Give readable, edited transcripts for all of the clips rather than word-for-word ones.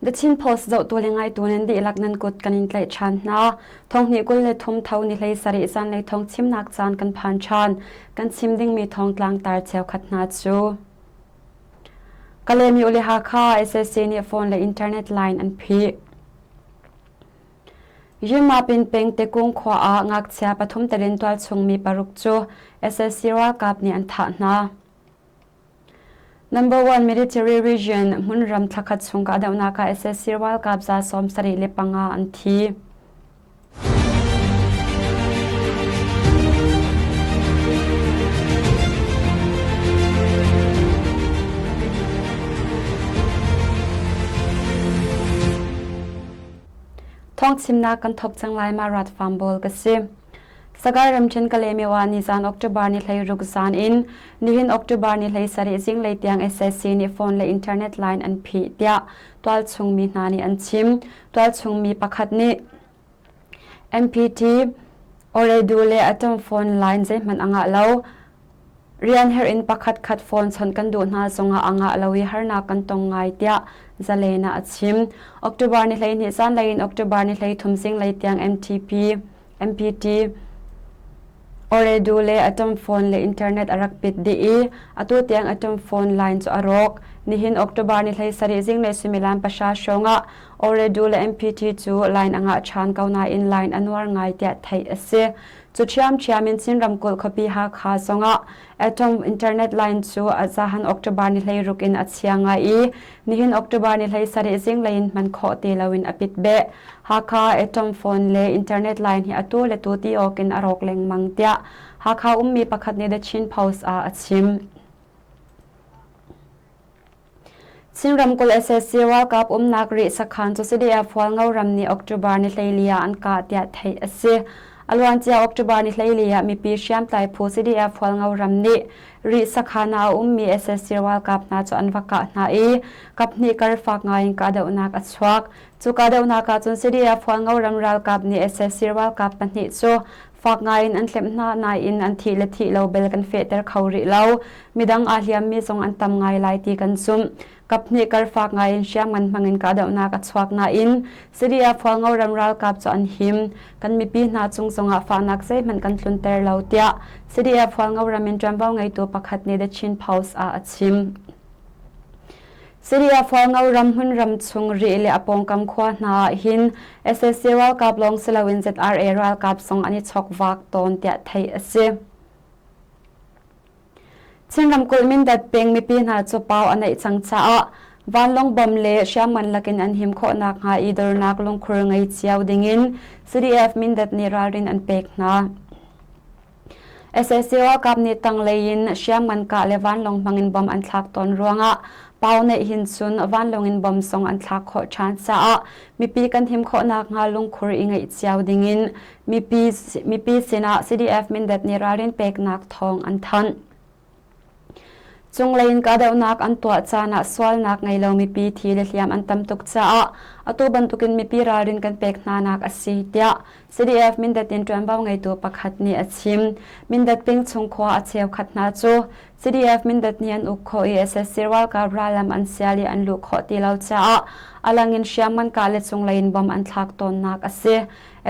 The Chin Post zohtu le ngaitu nan dihlak nan kut kan in tlaih ṭhan hna. Thonghnih 23 tho ni 17 zanlei thawng chimnak caan kan phan ṭhan. Kan chim dingmi thawngtlang tar cheukhat hna cu. Kalaymyo le Hakha SAC nih phone le internet line an phih. Yinmapin peng Tekung khua ah ngakchia pathum telin tualchung mi paruk cu sac ralkap nih an thah hna. Number one military region hmunram thlakhat chung kahdohnak ah sac ralkap 75 an thi. Thawngchimnak kan thawk cang lai ma rat farm bawl ka si. Sagai ramṭhen Kalaymyo ah nizan October ni 16 zan in nihin October ni 17 zinglei tiang sac nih phone le internet line an phih tiah tualchung mi hna nih an chim. Tualchung mi pakhat nih MPT, Ooredoo le Atom phone line zeihmanh a ngah lo. Rian herh in pakhat khat phone chawnh kan duh hna zongah a ngah lo i harnak kan tong ngai tiah Zalen ah a chim. October ni 12 zanlei in October ni 13 zinglei tiang MTP, MPT, Ooredoo le Atom phone le internet a rak pit dih i atu tiang Atom phone line cu a rawk. Nihin October ni 17 zinglei suimilam pahra hrawng ah Ooredoo le MPT cu line a ngah ṭhan ko nain line a nuar ngai tiah theih a si. Cu ṭhiamṭhiam in Chin ramkulh khuapi Hakha zongah Atom internet line cu a zahan October ni 16 in a chia ngai i nihin October ni 17 zinglei in hman khawh ti loin a pit beh. Hakha Atom phone le internet line hi atu le tu ti awk in a rawk lengmang tiah Hakha ummi pakhat nih The Chin Post ah a chim. Chin ramkulh sac ralkap umnak Rih sakhan cu CDF Hualngo ram nih October ni 14 ah an kah tiah theih a si. A luancia October ni 14 ah mipi hriamtlai phu CDF Hualngo ram nih Rih sakhan ah a ummi sac ralkap hna cu an va kah hna i kaphnih kar fak ngai in kahdohnak a chuak. Cu kahdohnak ah cun CDF Hualngo ram ralkap nih sac ralkap pahnih cu Fak ngaiin an hlemh hna nain an thih le thih lo bel kan fehter kho rih lo. Midang aa hliammi zong an tam ngai lai ti kan zumh. Kaphnih kar fak ngaiin hriamngan hmangin kahdohnak a chuak nain CDF Hualngo ram ralkap cu an him. Kan mipi hna cung zongah fahnak zeihmanh kan tlunter lo tiah CDF Hualngo ram in ṭuanvo ngeitu pakhat nih The Chin Post ah a chim. Syria Hualngo ram hmunram chung Rih le a pawngkam khua hna ah hin sac ralkap lawng si loin ZRA ralkap zong an i chokvak tawn tiah theih a si. Chin ramkulh Mindat peng mipi hna cu pau a neih cang caah vanlawng bom le hriamngan lakin an him khawh nakhnga i dornak lungkhur ngei cio dingin CDF Mindat nih ralrin an pek hna. Sac ralkap nih tanglei in hriamngan kah le vanlawng hmangin bom an thlak tawn ruangah pau neih hin cun vanlawng in bom zong an thlak khawh ṭhan caah mipi kan him khawh nakhnga lungkhur i ngeih cio dingin mipi, mipi sinah CDF Mindat nih ralrin peknak thawng an thanh. Cunglei in kahdohnak an tuah caan ah sualnak ngei lo mipi thi le hliam an tam tuk caah atu bantukin mipi ralrin kan pek hnanak a si tiah CDF Mindat in ṭuanvo ngeitu pakhat nih a chim. Mindat peng chung khua a cheukhat hna cu CDF Mindat nih an uk khawh i sac ralkap rallam an sial i an luh khawh ti lo caah a lang in hriamngan kah le cunglei in bom an thlak tawnnak a si.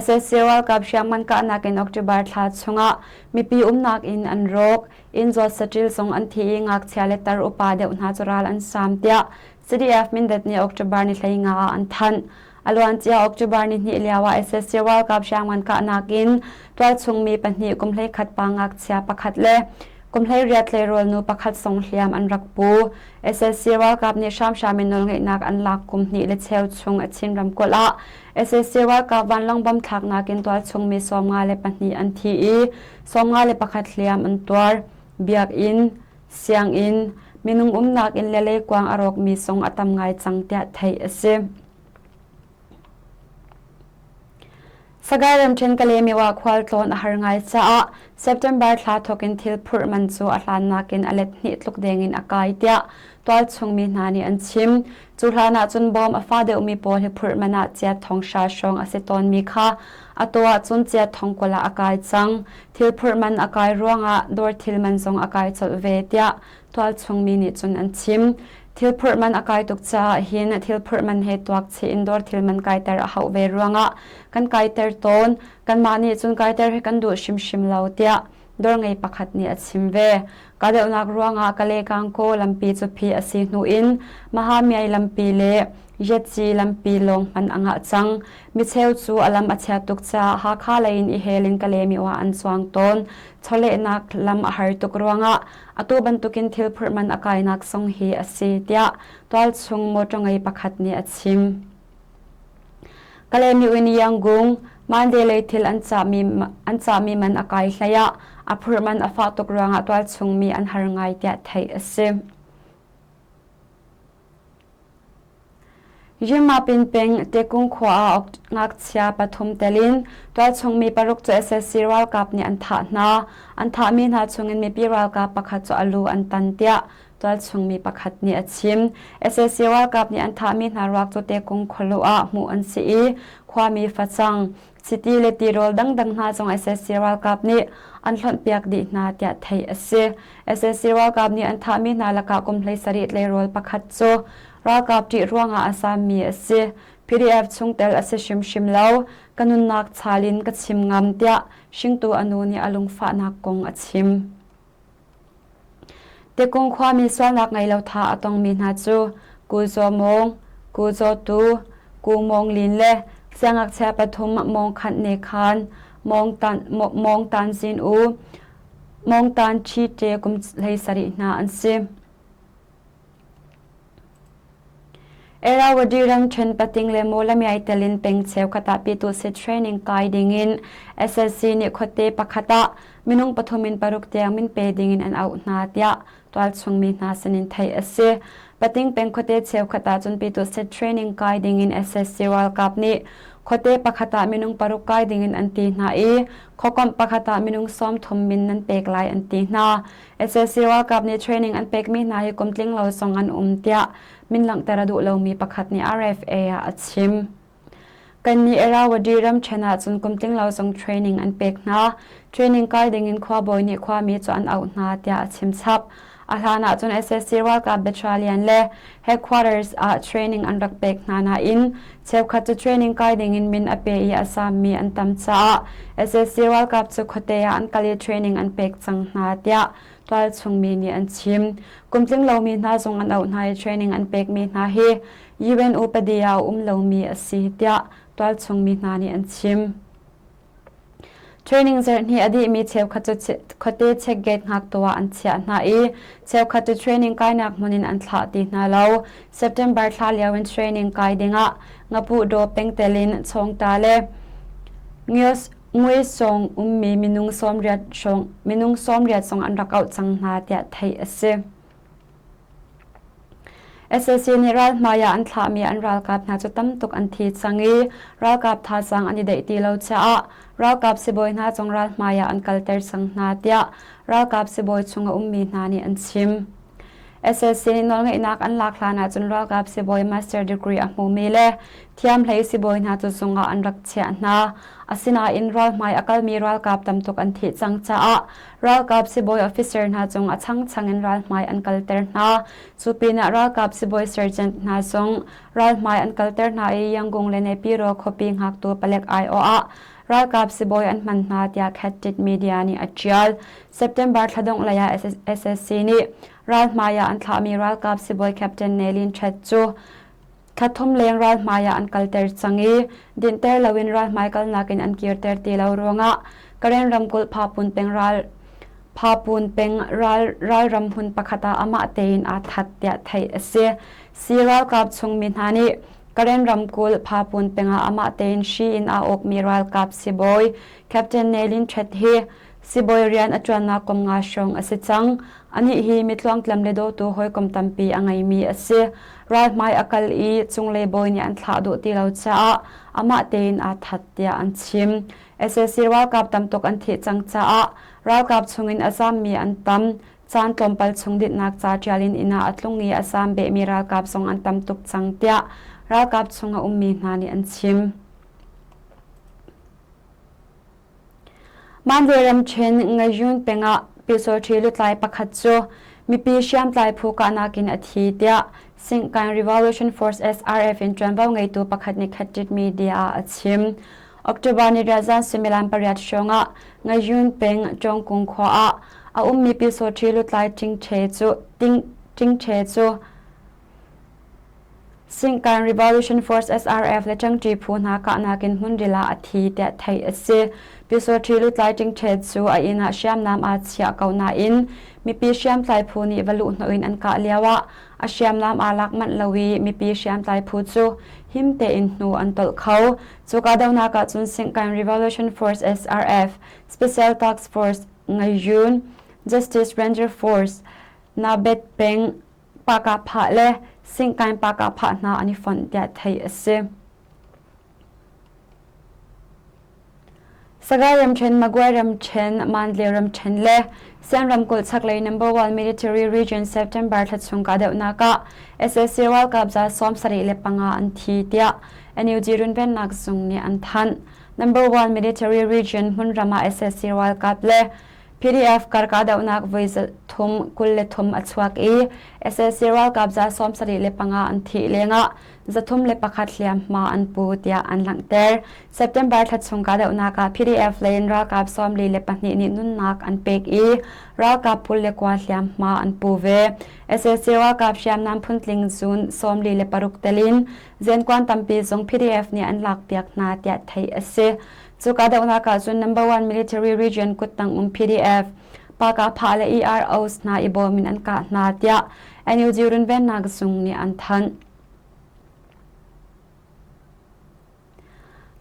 sac ralkap hriamngan kahnak in October thla chungah mipi umnak inn an rawk. Inn zawt saṭil zong an thi i ngakchia le tar upa deuh hna cu ral an sam tiah CDF Mindat nih October ni 15 ah an thanh. A luancia October ni hnih lio ah sac ralkap hriamngan kahnak in tualchung mi pahnih kum 11 pa ngakchia pakhat le kum 18 tleirawl nu pakhat zong hliam an rak pu. sac ralkap nih hramhram in nawlngeihnak an lak kum hnih le cheu chung a Chin ramkulh ah sac ralkap vanlawng bom thlaknak in tualchung mi 54 an thi i 51 hliam an tuar. Biakinn, sianginn, minung umnak inn le leikuang a rawkmi zong a tam ngai cang tiah theih a si. Sagaing ramṭhen Kalaymyo ah khualtlawn a har ngai caah September thla thawk in thil phurh man cu a hlan nakin a let hnih tluk deng in a kai tiah tualchung mi hna nih an chim. Cu hlan ah cun bawm a fa deuhmi pawl hi phurh man ah chiat thong hra hrawng a si tawnmi kha atu ah cun chiat thong 20 ah a kai cang. Thil phurh man a kai ruangah dawr thil man zong a kai colh ve tiah tualchung mi nih cun an chim. Thil phurh man a kai tuk caah hin thil phurh man he tuak chih in dawr thil man kaiter a hauh ve ruangah kan kaiter tawn. Kanmah nih cun kaiter hi kan duh hrimhrim lo tiah dawr ngei pakhat nih a chim ve. Kahdohnak ruangah Kale-Kangkaw lampi cu phih a si hnu in Mahamiai lampi le Yetci lampi lawng hman a ngah cang. Micheu cu a lam a chiat tuk caah Hakha lei in i hel in Kalemi ah an cuang tawn. Chawlehnak lam a har tuk ruangah atu bantukin thil phurh man a kainak zong hi a si tiah tualchung mawṭaw ngei pakhat nih a chim. Kalemi in Yangon, Mandalay thil an cahmi man a kai hlei ah a phurh man a fah tuk ruangah tualchung mi an har ngai tiah theih a si. Yinmapin peng Tekung khua ah ngakchia pathum tel in tualchung mi paruk cu sac ralkap nih an thah hna. An thahmi hna chungin mipi ralkap pakhat cu a lu an tan tiah tualchung mi pakhat nih a chim. Sac ralkap nih an thahmi hna ruak cu Tekung khualu ah hmuh an si i khuami facang, chiti le tirawl dangdang hna zong sac ralkap nih an hlonhpiak dih hna tiah theih a si. Sac ralkap nih an thahmi hna lakah kum 17 tleirawl pakhat cu ralkap ṭih ruangah a sammi a si. PDF chungtel a si hrimhrim lo. Ka nunnak chal in ka chim ngam tiah hringtu a nu nih a lungfahnak kong a chim. Tikung khuami sualnak ngei lo tha a tongmi hna cu Ku Zaw Mawng, Ku Zaw Tu, Ku Mawng Lin le siangngakchia pathum Mawng Khanh Ne Khan, Mawng Tan Zin U, Mawng Tan Ṭhi Ṭe kum 17 hna an si. Irrawaddy ramṭhen pating le Mawlamyai telin peng cheukhat ah Pyituhsit training kai dingin SSC nih khuate pakhat ah minung pathum in paruk tiang min pe dingin an auh hna tiah tualchung mi hna sinin theih a si. Pating peng khuate cheukhat ah cun Pyituhsit training kai dingin SSC ralkap nih khuate pakhat ah minung paruk kai dingin an ti hna i khuakomh pakhat ah minung 30 min nan pek lai an ti hna. SAC ralkap nih training an pekmi hna hi kum tling lo zong an um tiah min langhter a duh lomi pakhat nih RFA ah a chim. Kannih Irrawaddy ramṭhen ah cun kum tling lo zong training an pek hna. Training kai dingin khuabawi nih khuami cu an auh hna tiah a chim chap. A hlan ah cun SAC ralkap battalion le headquarters ah training an rak pek hna nain cheukhat cu training kai dingin min a pe i a sammi an tam caah SAC ralkap cu khuate ah an kal i training an pek cang hna tiah tualchung mi nih an chim. Kum tling lomi hna zong an auh hna i training an pekmi hna hi UN upadi ah a um lomi a si tiah tualchung mi hna nih an chim. Training zarhhnih a dihmi cheukhat cu khuate check gate hngaktu ah an chiah hna i cheukhat cu training kainak hmun in an thlah ti hna lo. September thla lio in training kai dingah Ngapuh Daw pengtel in Chawngta le Nguisawng ummi minung 80 zong an rak auh cang hna tiah theih a si. Sac nih ralhmai ah an thlahmi an ralkap hna cu tam tuk an thi cang i ralkap thazaang an i daih ti lo caah ralkap sibawi hna zong ralhmai ah an kalter cang hna tiah ralkap sibawi chung a ummi hna nih an chim. Sac nih nawlngeihnak an lak hlan ahcun ralkap sibawi master degree a hmumi le thiamhlei sibawi hna cu zung ah an rak chiah hna. Asinain ralhmai a kalmi ralkap tam tuk an thih cang caah Ralkap sibawi officer hna cung a changchang in ralhmai an kalter hna. Cu pinah ralkap sibawi sergeant hna zong ralhmai an kalter hna i Yangon le Naypyidaw khuapi hngaktu palek aiawh ah ralkap sibawi an hman hna tiah Khat Media nih a ṭial. September thla dongh lei ah SSC nih ralhmai ah an thlahmi ralkap sibawi Captain Nelin Chet cu Thla thum leng ralhmai ah an kalter cang i dinhter loin ralhmai kalnak in an kirter ti lo ruangah Karen ramkulh Phapun peng ral Phapun peng ral ralram hmun pakhat ah amah tein aa that tiah theih a si. Si ralkap chungmi hna nih Karen ramkulh Phapun peng ah amah tein hri in aa awkmi ralkap sibawi Captain Nelin Thet hi sibawi rian a ṭuannak kum nga hrawng a si cang. Anih hi mi tluangtlam le dawtu hawikom tampi a ngeimi a si. Ralhmai a kal i cunglei bawi nih an thlah duh ti lo caah amah tein aa that tiah an chim. Sac ralkap tam tuk an thih cang caah ralkap chungin a zammi an tam. Caan tlawmpal chung dinhnak ca ṭial in inn ah a tlung i a zam behmi ralkap zong an tam tuk cang tiah ralkap chung a ummi hna nih an chim. Mandalay ramṭhen Ngayun peng ah pyusawṭhi lutlai pakhat cu mipi hriamtlai phu kahnak in a thi tiah Singkaing Revolution Force SRF in ṭuanvo ngeitu pakhat nih Khatit Media ah a chim. October ni riat zan suimilam pariat hrawng ah Ngayun peng Ṭawngkung khua ah a ummi Pyusawṭhi lutlai Ṭingṭhe cu Singkaing Revolution Force SRF le ṭangṭi phu hna kahnak in hmunril ah a thi tiah theih a si. Pyusawṭhi lutlai Ṭingṭhe cu a inn ah hriamnam aa chiah ko nain mipi hriamtlai phu nih va luhhnawh in an kah lioah a hriamnam aa lak manh lo i mipi hriamtlai phu cu him tein hnu an tolh kho. Cu kahdohnak ah cun Singkaing Revolution Force SRF, Special Task Force Ngayun, Justice Ranger Force, Nabet peng Pakahphah le Singkaing Pakahphah hna an i fonh tiah theih a si. Sagaing ramṭhen, Magway ramṭhen, Mandalay ramṭhen le Sian ramkulh chaklei Number One Military Region September thla chung kahdohnak ah sac ralkap za 75 an thi tiah NUG runvennak zung nih an thanh. Number One Military Region hmunram ah sac ralkap le PDF kar kahdohnak voi 323 a chuak i sac ralkap za 75 an thih lengah 301 hliamhma an pu tiah an langhter. September thla chung kahdohnak ah PDF lei in ralkap 42 nih nunnak an pek i ralkap 29 hliamhma an pu ve. sac ralkap hriamnam phuntling zun 46 telin zenkuan tampi zong PDF nih an lakpiak hna tiah theih a si. Cu kahdohnak ah cun Number One Military Region kuttang um PDF, Pakahphah le EROs hna i bawm in an kah hna tiah NUG runvennak zung nih an thanh.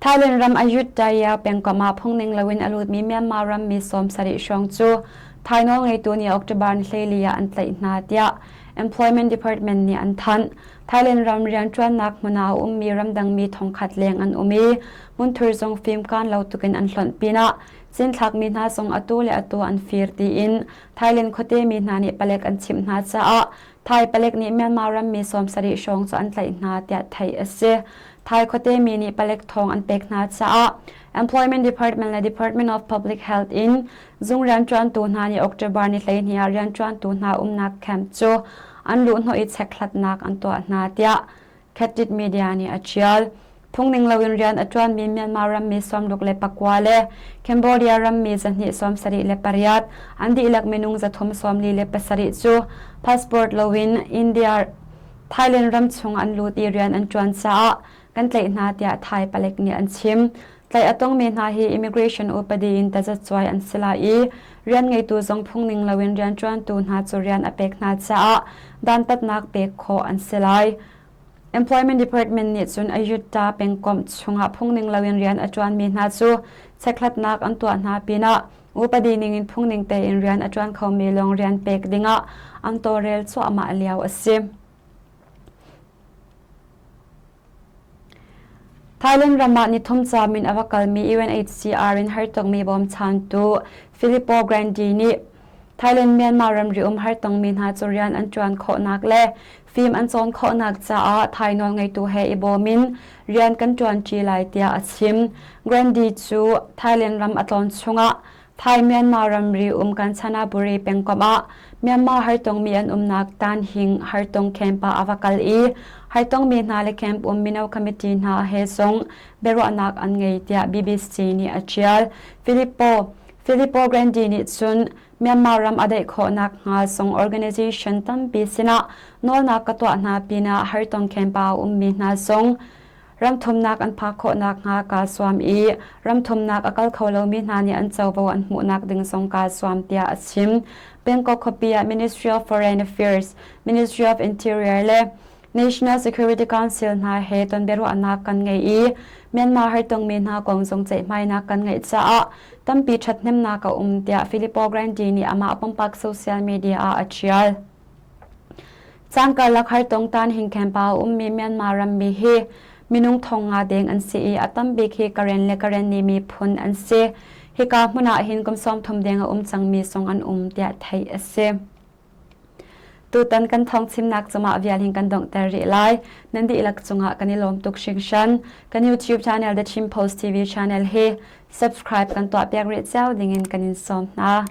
Thailand ram Ayutthaya pengkomh ah phungning loin a lutmi Myanmar rammi 70 hrawng cu Thai nawlngeitu nih October ni 14 ah an tlaih hna tiah Employment Department nih an thanh. Thailand ram rianṭuannak hmun ah a ummi ramdangmi thongkhat leng an um i hmunthur zong fimkaan lo tukin an hlonh pinah cinthlakmi hna zong atu le atu an fir tiin Thailand khuate mi hna nih palek an chimh hna caah Thai palek nih Myanmar rammi 70 hrawng cu an tlaih hna tiah theih a si. Thai khuate mi nih palek thawng an pek hna caah Employment Department le Department of Public Health in zung rianṭuantu hna nih October ni 12 ah rianṭuantu hna umnak camp cu an luhhnawh i chekhlatnak an tuah hna tiah Khatit Media nih a ṭial. Phungning loin rian a ṭuanmi Myanmar rammi 69 le Cambodia rammi 278 an dihlak minung 347 cu passport loin India Thailand ram chung an lut i rian an ṭuan caah kan tlaih hna tiah Thai palek nih an chim. Tlaih a tongmi hna hi immigration upadi in tazacuai an si lai i rian ngeitu zong phungning loin rianṭuantu hna cu rian a pek hna caah dantatnak pek khawh an si lai. Employment Department nih cun Ayutthaya pengkomh chungah phungning loin rian a ṭuanmi hna cu chekhlatnak an tuah hna pinah upadi ningin phungning tein rian a ṭuan khomi lawng rian pek dingah an tawlrel cuahmah lio a si. Thailand ram ah nithum caam in a va kalmi UNHCR in hartongmi bawmchantu Filippo Grandi nih Thailand-Myanmar ramri um hartongmi hna cu rian an ṭuan khawhnak le fim an cawn khawhnak caah Thai nawlngeitu he i bawm in rian kan ṭuanṭi lai tiah a chim. Grandi cu Thailand ram a tlawn chungah Thai-Myanmar ramri um Kanchanaburi pengkomh ah Myanmar hartongmi an umnak Tanhing hartong camp ah a va kal i hartongmi hna le camp um mino committee hna he zong biaruahnak an ngei tiah BBC nih a ṭial. Filippo Filippo Grandi nih cun Myanmar ram a daih khawhnak hnga zong organization tampi sinah nawlnak ka tuah hna pinah hartong camp ah a ummi hna zong Ramthumnak an phak khawh nakhnga kaa zuam i ramthumnak a kal kho lomi hna nih an covo an hmuhnak ding zong kaa zuam tiah a chim. Bangkok khuapi ah Ministry of Foreign Affairs, Ministry of Interior le National Security Council hna he tonbiaruahnak kan ngei i Myanmar hartongmi hna kong zong ceihmainak kan ngeih caah tampi ṭhathnemnak a um tiah Filippo Grandi nih amah pumpak social media ah a ṭial. Caan karlak hartong tan hingkhen pa a ummi Myanmar rammi hi minung thong nga deng an si i a tam bik hi Karen le Karenni miphun an si. Hika hmun ah hin kum 30 deng a um cangmi zong an um tiah theih a si. Tutan kan thawng chimnak cungah vial hin kan donghter rih lai. Nan dihlak cungah kan i lawm tuk hringhran. Kan YouTube channel The Chin Post TV channel hi subscribe kan tuah piak rih cio dingin kan in sawm hna.